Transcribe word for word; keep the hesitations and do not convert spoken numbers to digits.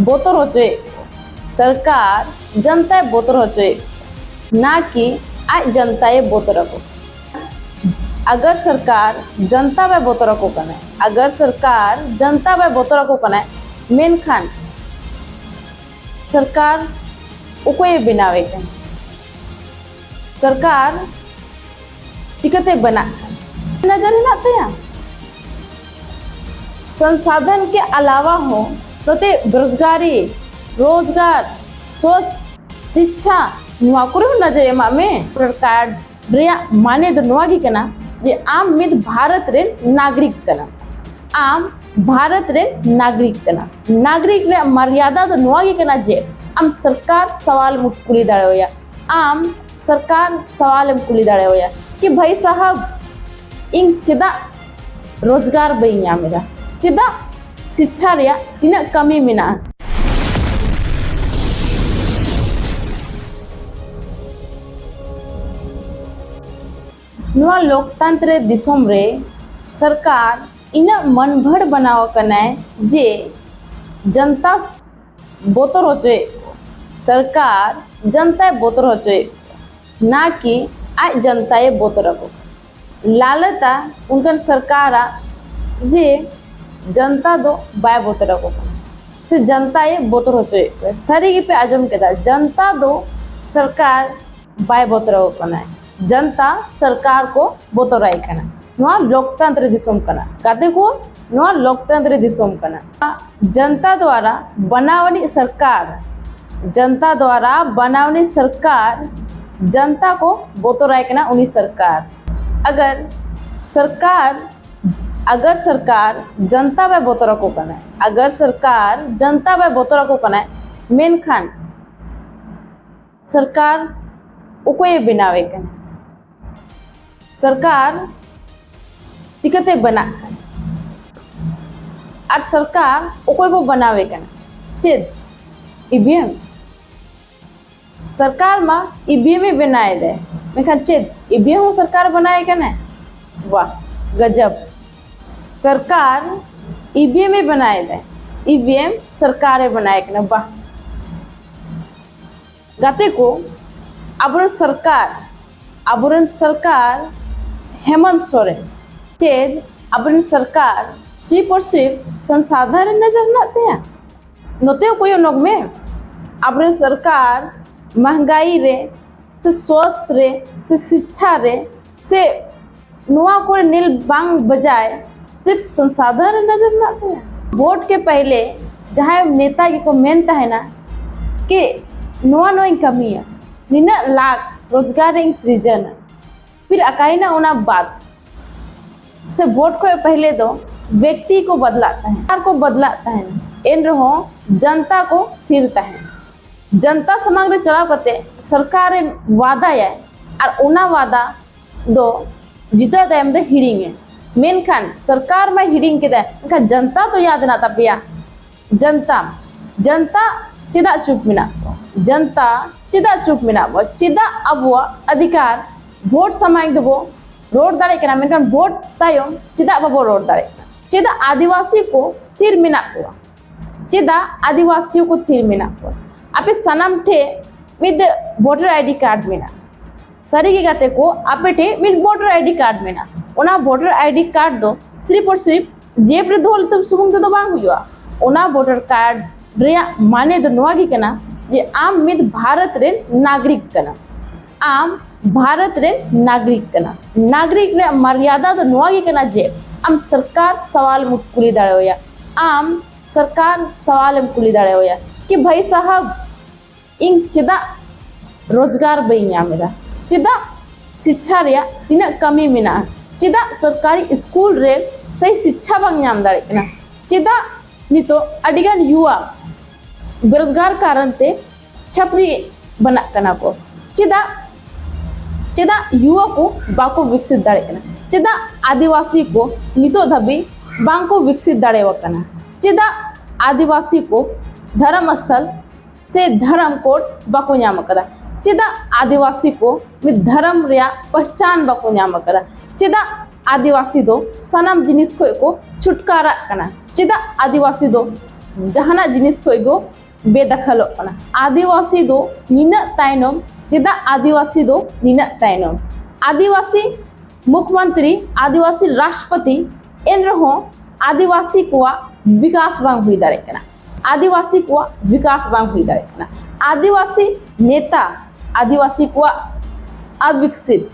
ᱵᱚᱛᱚᱨ ᱦᱚᱪᱚᱭᱮᱫ ᱠᱚ᱾ ᱥᱚᱨᱠᱟᱨ ᱡᱚᱱᱛᱟᱭ ᱵᱚᱛᱚᱨ ᱦᱚᱪᱚᱭᱮᱫ ᱠᱚ, ᱱᱟ ᱠᱤ ᱟᱡ ᱡᱚᱱᱛᱟᱭᱮ ᱵᱚᱛᱚᱨ ᱟᱠᱚ᱾ ᱟᱜᱟᱨ ᱥᱚᱨᱠᱟᱨ ᱡᱚᱱᱛᱟ ᱵᱟᱭ ᱵᱚᱛᱚᱨ ᱟᱠᱚ ᱠᱟᱱᱟ, ᱟᱜᱟᱨ ᱥᱚᱨᱠᱟᱨ ᱡᱚᱱᱛᱟ ᱵᱟᱭ ᱵᱚᱛᱚᱨ ᱟᱠᱚ ᱠᱟᱱᱟ, ᱢᱮᱱᱠᱷᱟᱱ ᱥᱚᱨᱠᱟᱨ ᱚᱠᱚᱭᱮ ᱵᱮᱱᱟᱣᱮ ᱠᱟᱱᱟ? ᱥᱚᱨᱠᱟᱨ ᱪᱤᱠᱟᱹᱛᱮ ᱵᱮᱱᱟᱜ ᱠᱟᱱᱟ? ᱱᱚᱡᱚᱨ ᱦᱮᱱᱟᱜ ᱛᱟᱭᱟ᱾ ᱥᱚᱝᱥᱟᱫᱷᱚᱱ ᱠᱮ ᱟᱞᱟᱣᱟ ᱦᱚᱸ ᱱᱚᱛᱮ ᱵᱮᱨᱚᱡᱽᱜᱟᱨᱤ, ᱨᱳᱡᱽᱜᱟᱨ, ᱥᱚᱥᱛᱷ, ᱥᱤᱪᱪᱷᱟ, ᱱᱚᱣᱟ ᱠᱚᱨᱮ ᱦᱚᱸ ᱱᱚᱡᱚᱨ ᱮᱢᱟᱜ ᱢᱮ᱾ ᱵᱷᱳᱴᱟᱨ ᱠᱟᱨᱰ ᱨᱮᱭᱟᱜ ᱢᱟᱱᱮ ᱫᱚ ᱱᱚᱣᱟ ᱜᱮ ᱠᱟᱱᱟ ᱡᱮ ᱟᱢ ᱢᱤᱫ ᱵᱷᱟᱨᱚᱛ ᱨᱮᱱ ᱱᱟᱜᱽᱨᱤᱠ ᱠᱟᱱᱟᱢ᱾ ᱟᱢ ᱵᱷᱟᱨᱚᱛ ᱨᱮᱱ ᱱᱟᱜᱽᱨᱤᱠ ᱠᱟᱱᱟᱢ᱾ ᱱᱟᱜᱽᱨᱤᱠ ᱨᱮᱭᱟᱜ ᱢᱟᱨᱭᱟᱫᱟ ᱫᱚ ᱱᱚᱣᱟ ᱜᱮ ᱠᱟᱱᱟ ᱡᱮ ᱟᱢ ᱥᱚᱨᱠᱟᱨ ᱥᱟᱣᱟᱞ ᱮᱢ ᱠᱩᱞᱤ ᱫᱟᱲᱮᱣᱟᱭᱟ, ᱟᱢ ᱥᱚᱨᱠᱟᱨ ᱥᱟᱣᱟᱞ ᱮᱢ ᱠᱩᱞᱤ ᱫᱟᱲᱮᱣᱟᱭᱟ ᱠᱤ ᱵᱷᱟᱹᱭ ᱥᱟᱦᱟᱵ, ᱤᱧ ᱪᱮᱫᱟᱜ ᱨᱳᱡᱽᱜᱟᱨ ᱵᱟᱹᱧ ᱧᱟᱢ ᱮᱫᱟ? ᱪᱮᱫᱟᱜ ᱥᱤᱪᱪᱷᱟ ᱨᱮᱭᱟᱜ ᱛᱤᱱᱟᱹᱜ ᱠᱟᱹᱢᱤ ᱢᱮᱱᱟᱜᱼᱟ? ᱱᱚᱣᱟ ᱞᱳᱠᱛᱟᱱᱛᱨᱤ ᱫᱤᱥᱚᱢ ᱨᱮ ᱥᱚᱨᱠᱟᱨ ᱤᱱᱟᱹᱜ ᱢᱟᱹᱱᱵᱷᱟᱹᱲ ᱵᱮᱱᱟᱣ ᱟᱠᱟᱱᱟᱭ ᱡᱮ ᱡᱚᱱᱛᱟ ᱵᱚᱛᱚᱨ ᱦᱚᱪᱚᱭᱮᱫ ᱠᱚ, ᱥᱚᱨᱠᱟᱨ ᱡᱚᱱᱛᱟᱭ ᱵᱚᱛᱚᱨ ᱦᱚᱪᱚᱭᱮᱫ ᱠᱚ, ᱱᱟ ᱠᱤ ᱟᱡ ᱡᱚᱱᱛᱟᱭᱮ ᱵᱚᱛᱚᱨ ᱟᱠᱚ ᱠᱟᱱᱟ᱾ ᱞᱟᱞᱚᱛᱟ ᱚᱱᱠᱟᱱ ᱥᱚᱨᱠᱟᱨᱟᱜ ᱡᱮ ᱡᱚᱱᱛᱟ ᱫᱚ ᱵᱟᱭ ᱵᱚᱛᱚᱨ ᱟᱠᱚ ᱠᱟᱱᱟ ᱥᱮ ᱡᱚᱱᱛᱟᱭᱮ ᱵᱚᱛᱚᱨ ᱦᱚᱪᱚᱭᱮᱫ ᱠᱚᱣᱟ᱾ ᱥᱟᱹᱨᱤ ᱜᱮᱯᱮ ᱟᱸᱡᱚᱢ ᱠᱮᱫᱟ, ᱡᱚᱱᱛᱟ ᱫᱚ ᱥᱚᱨᱠᱟᱨ ᱵᱟᱭ ᱵᱚᱛᱚᱨ ᱟᱠᱚ ᱠᱟᱱᱟ, ᱡᱚᱱᱛᱟ ᱥᱚᱨᱠᱟᱨ ᱠᱚ ᱵᱚᱛᱚᱨᱟᱭ ᱠᱟᱱᱟ᱾ ᱱᱚᱣᱟ ᱞᱳᱠᱛᱟᱱᱛᱨᱤ ᱫᱤᱥᱚᱢ ᱠᱟᱱᱟ ᱜᱟᱛᱮ ᱠᱚ, ᱱᱚᱣᱟ ᱞᱳᱠᱛᱟᱱᱛᱨᱤ ᱫᱤᱥᱚᱢ ᱠᱟᱱᱟ᱾ ᱡᱚᱱᱛᱟ ᱫᱣᱟᱨᱟ ᱵᱟᱱᱟᱣᱟᱱᱤᱡ ᱥᱚᱨᱠᱟᱨ, ᱡᱚᱱᱛᱟ ᱫᱣᱟᱨᱟ ᱵᱟᱱᱟᱣᱟᱱᱤᱡ ᱥᱚᱨᱠᱟᱨ ᱡᱚᱱᱛᱟ ᱠᱚ ᱵᱚᱛᱚᱨᱟᱭ ᱠᱟᱱᱟ᱾ ᱩᱱᱤ ᱥᱚᱨᱠᱟᱨ ᱟᱜᱟᱨ ᱥᱚᱨᱠᱟᱨ ᱟᱜᱟᱨ ᱥᱚᱨᱠᱟᱨ ᱡᱚᱱᱛᱟ ᱵᱟᱭ ᱵᱚᱛᱚᱨ ᱟᱠᱚ ᱠᱟᱱᱟ, ᱟᱜᱟᱨ ᱥᱚᱨᱠᱟᱨ ᱡᱚᱱᱛᱟ ᱵᱟᱭ ᱵᱚᱛᱚᱨ ᱟᱠᱚ ᱠᱟᱱᱟ, ᱢᱮᱱᱠᱷᱟᱱ ᱥᱚᱨᱠᱟᱨ ᱚᱠᱚᱭᱮ ᱵᱮᱱᱟᱣᱮ ᱠᱟᱱᱟ? ᱥᱚᱨᱠᱟᱨ ᱪᱤᱠᱟᱹᱛᱮ ᱵᱮᱱᱟᱜ ᱠᱟᱱᱟ? ᱟᱨ ᱥᱚᱨᱠᱟᱨ ᱚᱠᱚᱭ ᱵᱚ ᱵᱮᱱᱟᱣᱮ ᱠᱟᱱᱟ? ᱪᱮᱫ ᱤᱵᱷᱤᱮᱢ? ᱥᱚᱨᱠᱟᱨ ᱢᱟ ᱤᱵᱷᱤᱮᱢ ᱮ ᱵᱮᱱᱟᱣᱮᱫᱟᱭ, ᱢᱮᱱᱠᱷᱟᱱ ᱪᱮᱫ ᱤᱵᱷᱤᱮᱢ ᱦᱚᱸ ᱥᱚᱨᱠᱟᱨ ᱵᱮᱱᱟᱣᱮ ᱠᱟᱱᱟᱭ? ᱵᱟᱦ, ᱜᱟᱡᱟᱵ᱾ ᱥᱚᱨᱠᱟᱨ ᱤᱵᱷᱤᱮᱢ ᱮ ᱵᱮᱱᱟᱣᱮᱫᱟᱭ, ईवीएम ᱥᱚᱨᱠᱟᱨᱮ ᱵᱮᱱᱟᱣᱮ ᱠᱟᱱᱟ᱾ ᱵᱟᱦ ᱜᱟᱛᱮ ᱠᱚ, ᱟᱵᱚᱨᱮᱱ ᱥᱚᱨᱠᱟᱨ ᱟᱵᱚᱨᱮᱱ ᱥᱚᱨᱠᱟᱨ ᱦᱮᱢᱚᱱᱛ ᱥᱚᱨᱮᱱ ᱪᱮᱫ ᱟᱵᱚᱨᱮᱱ ᱥᱚᱨᱠᱟᱨ ᱥᱤᱨᱯ ᱟᱨ ᱥᱤᱨᱯ ᱥᱚᱝᱥᱟᱫᱷᱚᱱ ᱨᱮ ᱱᱚᱡᱚᱨ ᱦᱮᱱᱟᱜ ᱛᱟᱭᱟ? ᱱᱚᱛᱮ ᱠᱚᱭᱚᱜ ᱱᱚᱜ ᱢᱮ, ᱟᱵᱚᱨᱮᱱ ᱥᱚᱨᱠᱟᱨ ᱢᱚᱦᱝᱜᱟᱭᱤ ᱨᱮ ᱥᱮ ᱥᱣᱟᱥᱛᱷ ᱨᱮ ᱥᱮ ᱥᱤᱠᱪᱷᱟ ᱨᱮ ᱥᱮ ᱱᱚᱣᱟ ᱠᱚᱨᱮ ᱧᱮᱞ ᱵᱟᱝ ᱵᱟᱡᱟᱭ ᱥᱤᱨᱯ ᱥᱚᱝᱥᱟᱫᱷᱚᱱ ᱨᱮ ᱱᱚᱡᱚᱨ ᱦᱮᱱᱟᱜ ᱛᱟᱭᱟ? ᱵᱷᱳᱴ ᱠᱮ ᱯᱟᱦᱞᱮ ᱡᱟᱦᱟᱸᱭ ᱱᱮᱛᱟ ᱜᱮᱠᱚ ᱢᱮᱱ ᱛᱟᱦᱮᱱᱟ ᱠᱤ ᱱᱚᱣᱟ ᱱᱚᱣᱟᱧ ᱠᱟᱹᱢᱤᱭᱟ, ᱱᱤᱱᱟᱹᱜ ᱞᱟᱠᱷ ᱨᱳᱡᱽᱜᱟᱨ ᱤᱧ ᱥᱨᱤᱡᱚᱱᱟ, ᱯᱷᱤᱨ ᱟᱠᱟᱭᱮᱱᱟ ᱚᱱᱟ ᱵᱟᱫ ᱥᱮ ᱵᱷᱳᱴ ᱠᱷᱚᱱ ᱯᱟᱦᱞᱮ ᱫᱚ ᱵᱮᱠᱛᱤ ᱠᱚ ᱵᱚᱫᱞᱟᱜ ᱛᱟᱦᱮᱸᱫ ᱟᱨ ᱠᱚ ᱵᱚᱫᱞᱟᱜ ᱛᱟᱦᱮᱸᱫ, ᱮᱱ ᱨᱮᱦᱚᱸ ᱡᱚᱱᱛᱟ ᱠᱚ ᱛᱷᱤᱨ ᱛᱟᱦᱮᱸᱫ᱾ ᱡᱚᱱᱛᱟ ᱥᱟᱢᱟᱝ ᱨᱮ ᱪᱟᱞᱟᱣ ᱠᱟᱛᱮ ᱥᱚᱨᱠᱟᱨᱮ ᱣᱟᱫᱟᱭᱟᱭ ᱟᱨ ᱚᱱᱟ ᱣᱟᱫᱟ ᱫᱚ ᱡᱤᱛᱟᱹᱣ ᱛᱟᱭᱚᱢ ᱫᱚ ᱦᱤᱲᱤᱧᱟᱭ᱾ ᱢᱮᱱᱠᱷᱟᱱ ᱥᱚᱨᱠᱟᱨ ᱢᱟᱭ ᱦᱤᱲᱤᱧ ᱠᱮᱫᱟ, ᱢᱮᱱᱠᱷᱟᱱ ᱡᱚᱱᱛᱟ ᱫᱚ ᱭᱟᱫ ᱦᱮᱱᱟᱜ ᱛᱟᱯᱮᱭᱟ᱾ ᱡᱚᱱᱛᱟ, ᱡᱚᱱᱛᱟ ᱪᱮᱫᱟᱜ ᱪᱩᱯ ᱢᱮᱱᱟᱜ ᱠᱚᱣᱟ? ᱡᱚᱱᱛᱟ ᱪᱮᱫᱟᱜ ᱪᱩᱯ ᱢᱮᱱᱟᱜ ᱵᱚ? ᱪᱮᱫᱟᱜ ᱟᱵᱚᱣᱟᱜ ᱚᱫᱷᱤᱠᱟᱨ ᱵᱷᱳᱴ ᱥᱟᱢᱟᱝ ᱫᱚᱵᱚ ᱨᱚᱲ ᱫᱟᱲᱮᱭᱟᱜ ᱠᱟᱱᱟ, ᱢᱮᱱᱠᱷᱟᱱ ᱵᱷᱳᱴ ᱛᱟᱭᱚᱢ ᱪᱮᱫᱟᱜ ᱵᱟᱵᱚ ᱨᱚᱲ ᱫᱟᱲᱮᱭᱟᱜ ᱠᱟᱱᱟ? ᱪᱮᱫᱟᱜ ᱟᱹᱫᱤᱵᱟᱹᱥᱤ ᱠᱚ ᱛᱷᱤᱨ ᱢᱮᱱᱟᱜ ᱠᱚᱣᱟ? ᱪᱮᱫᱟᱜ ᱟᱹᱫᱤᱵᱟᱹᱥᱤ ᱠᱚ ᱛᱷᱤᱨ ᱢᱮᱱᱟᱜ ᱠᱚᱣᱟ? ᱟᱯᱮ ᱥᱟᱱᱟᱢ ᱴᱷᱮᱱ ᱢᱤᱫ ᱵᱷᱳᱴᱟᱨ ᱟᱭᱰᱤ ᱠᱟᱨᱰ ᱢᱮᱱᱟᱜᱼᱟ᱾ ᱥᱟᱹᱨᱤᱜᱮ ᱜᱟᱛᱮ ᱠᱚ, ᱟᱯᱮ ᱴᱷᱮᱱ ᱢᱤᱫ ᱵᱷᱳᱴᱟᱨ ᱟᱭᱰᱤ ᱠᱟᱨᱰ ᱢᱮᱱᱟᱜᱼᱟ᱾ ᱚᱱᱟ ᱵᱷᱳᱴᱟᱨ ᱟᱭᱰᱤ ᱠᱟᱨᱰ ᱫᱚ ᱥᱤᱨᱯ ᱟᱨ ᱥᱤᱨᱯ ᱡᱮᱵᱽ ᱨᱮ ᱫᱚᱦᱚ ᱞᱮᱠᱷᱟᱱ ᱥᱩᱢᱩᱝ ᱛᱮᱫᱚ ᱵᱟᱝ ᱦᱩᱭᱩᱜᱼᱟ᱾ ᱚᱱᱟ ᱵᱷᱳᱴᱟᱨ ᱠᱟᱨᱰ ᱨᱮᱭᱟᱜ ᱢᱟᱱᱮ ᱫᱚ ᱱᱚᱣᱟ ᱜᱮ ᱠᱟᱱᱟ ᱡᱮ ᱟᱢ ᱢᱤᱫ ᱵᱷᱟᱨᱚᱛ ᱨᱮᱱ ᱱᱟᱜᱚᱨᱤᱠ ᱠᱟᱱᱟ᱾ ᱟᱢ ᱵᱷᱟᱨᱚᱛ ᱨᱮᱱ ᱱᱟᱜᱚᱨᱤᱠ ᱠᱟᱱᱟ᱾ ᱱᱟᱜᱚᱨᱤᱠ ᱨᱮᱭᱟᱜ ᱢᱟᱨᱭᱟᱫᱟ ᱫᱚ ᱱᱚᱣᱟ ᱜᱮ ᱠᱟᱱᱟ ᱡᱮ ᱟᱢ ᱥᱚᱨᱠᱟᱨ ᱥᱟᱣᱟᱞ ᱮᱢ ᱠᱩᱞᱤ ᱫᱟᱲᱮᱣᱟᱭᱟ᱾ ᱟᱢ ᱥᱚᱨᱠᱟᱨ ᱥᱟᱣᱟᱞ ᱮᱢ ᱠᱩᱞᱤ ᱫᱟᱲᱮᱣᱟᱭᱟ ᱠᱤ ᱵᱷᱟᱭ ᱥᱟᱦᱟᱵ, ᱤᱧ ᱪᱮᱫᱟᱜ ᱨᱳᱡᱽᱜᱟᱨ ᱵᱟᱹᱧ ᱧᱟᱢ ᱮᱫᱟ? ᱪᱮᱫᱟᱜ ᱥᱤᱠᱪᱷᱟ ᱨᱮᱭᱟᱜ ᱛᱤᱱᱟᱹᱜ ᱠᱟᱹᱢᱤ ᱢᱮᱱᱟᱜᱼᱟ? ᱪᱮᱫᱟᱜ ᱥᱚᱨᱠᱟᱨᱤ ᱥᱠᱩᱞ ᱨᱮ ᱥᱟᱹᱦᱤ ᱥᱤᱠᱪᱷᱟ ᱵᱟᱝ ᱧᱟᱢ ᱫᱟᱲᱮᱭᱟᱜ ᱠᱟᱱᱟ? ᱪᱮᱫᱟᱜ ᱱᱤᱛᱚᱜ ᱟᱹᱰᱤᱜᱟᱱ ᱭᱩᱣᱟ ᱵᱮᱨᱳᱡᱽᱜᱟᱨ ᱠᱟᱨᱚᱱ ᱛᱮ ᱪᱷᱟᱹᱯᱨᱤ ᱵᱮᱱᱟᱜ ᱠᱟᱱᱟ ᱠᱚ? ᱪᱮᱫᱟᱜ, ᱪᱮᱫᱟᱜ ᱭᱩᱣᱟ ᱠᱚ ᱵᱟᱠᱚ ᱵᱤᱠᱥᱤᱛ ᱫᱟᱲᱮᱭᱟᱜ ᱠᱟᱱᱟ? ᱪᱮᱫᱟᱜ ᱟᱹᱫᱤᱵᱟᱹᱥᱤ ᱠᱚ ᱱᱤᱛᱚᱜ ᱫᱷᱟᱹᱵᱤᱡ ᱵᱟᱝ ᱠᱚ ᱵᱤᱠᱥᱤᱛ ᱫᱟᱲᱮᱭᱟᱜ ᱠᱟᱱᱟ? ᱪᱮᱫᱟᱜ ᱟᱹᱫᱤᱵᱟᱹᱥᱤ ᱠᱚ ᱫᱷᱚᱨᱚᱢ ᱥᱛᱷᱚᱞ ᱥᱮ ᱫᱷᱚᱨᱚᱢ ᱠᱳᱰ ᱵᱟᱠᱚ ᱧᱟᱢ ᱟᱠᱟᱫᱟ? ᱪᱮᱫᱟᱜ ᱟᱹᱫᱤᱵᱟᱹᱥᱤ ᱠᱚ ᱢᱤᱫ ᱫᱷᱚᱨᱚᱢ ᱨᱮᱭᱟᱜ ᱯᱚᱦᱪᱟᱱ ᱵᱟᱠᱚ ᱧᱟᱢ ᱟᱠᱟᱫᱟ? ᱪᱮᱫᱟᱜ ᱟᱹᱫᱤᱵᱟᱹᱥᱤ ᱫᱚ ᱥᱟᱱᱟᱢ ᱡᱤᱱᱤᱥ ᱠᱷᱚᱱ ᱠᱚ ᱪᱷᱩᱴᱠᱟᱨᱟᱜ ᱠᱟᱱᱟ? ᱪᱮᱫᱟᱜ ᱟᱹᱫᱤᱵᱟᱹᱥᱤ ᱫᱚ ᱡᱟᱦᱟᱱᱟᱜ ᱡᱤᱱᱤᱥ ᱠᱷᱚᱱ ᱠᱚ ᱵᱮᱫᱟᱠᱷᱟᱞᱚᱜ ᱠᱟᱱᱟ᱾ ᱟᱹᱫᱤᱵᱟᱹᱥᱤ ᱫᱚ ᱱᱤᱱᱟᱹᱜ ᱛᱟᱭᱱᱚᱢ, ᱪᱮᱫᱟᱜ ᱟᱹᱫᱤᱵᱟᱹᱥᱤ ᱫᱚ ᱱᱤᱱᱟᱹᱜ ᱛᱟᱭᱱᱚᱢ? ᱟᱹᱫᱤᱵᱟᱹᱥᱤ ᱢᱩᱠᱷᱢᱚᱱᱛᱨᱤ, ᱟᱹᱫᱤᱵᱟᱹᱥᱤ ᱨᱟᱥᱴᱨᱚᱯᱚᱛᱤ, ᱮᱱ ᱨᱮᱦᱚᱸ ᱟᱹᱫᱤᱵᱟᱹᱥᱤ ᱠᱚᱣᱟᱜ ᱵᱤᱠᱟᱥ ᱵᱟᱝ ᱦᱩᱭ ᱫᱟᱲᱮᱭᱟᱜ ᱠᱟᱱᱟ᱾ ᱟᱹᱫᱤᱵᱟᱹᱥᱤ ᱠᱚᱣᱟᱜ ᱵᱤᱠᱟᱥ ᱵᱟᱝ ᱦᱩᱭ ᱫᱟᱲᱮᱭᱟᱜ ᱠᱟᱱᱟ᱾ ᱟᱹᱫᱤᱵᱟᱹᱥᱤ ᱱᱮᱛᱟ, ᱟᱹᱫᱤᱵᱟᱹᱥᱤ ᱠᱚᱣᱟᱜ ᱚᱵᱤᱠᱥᱤᱛ,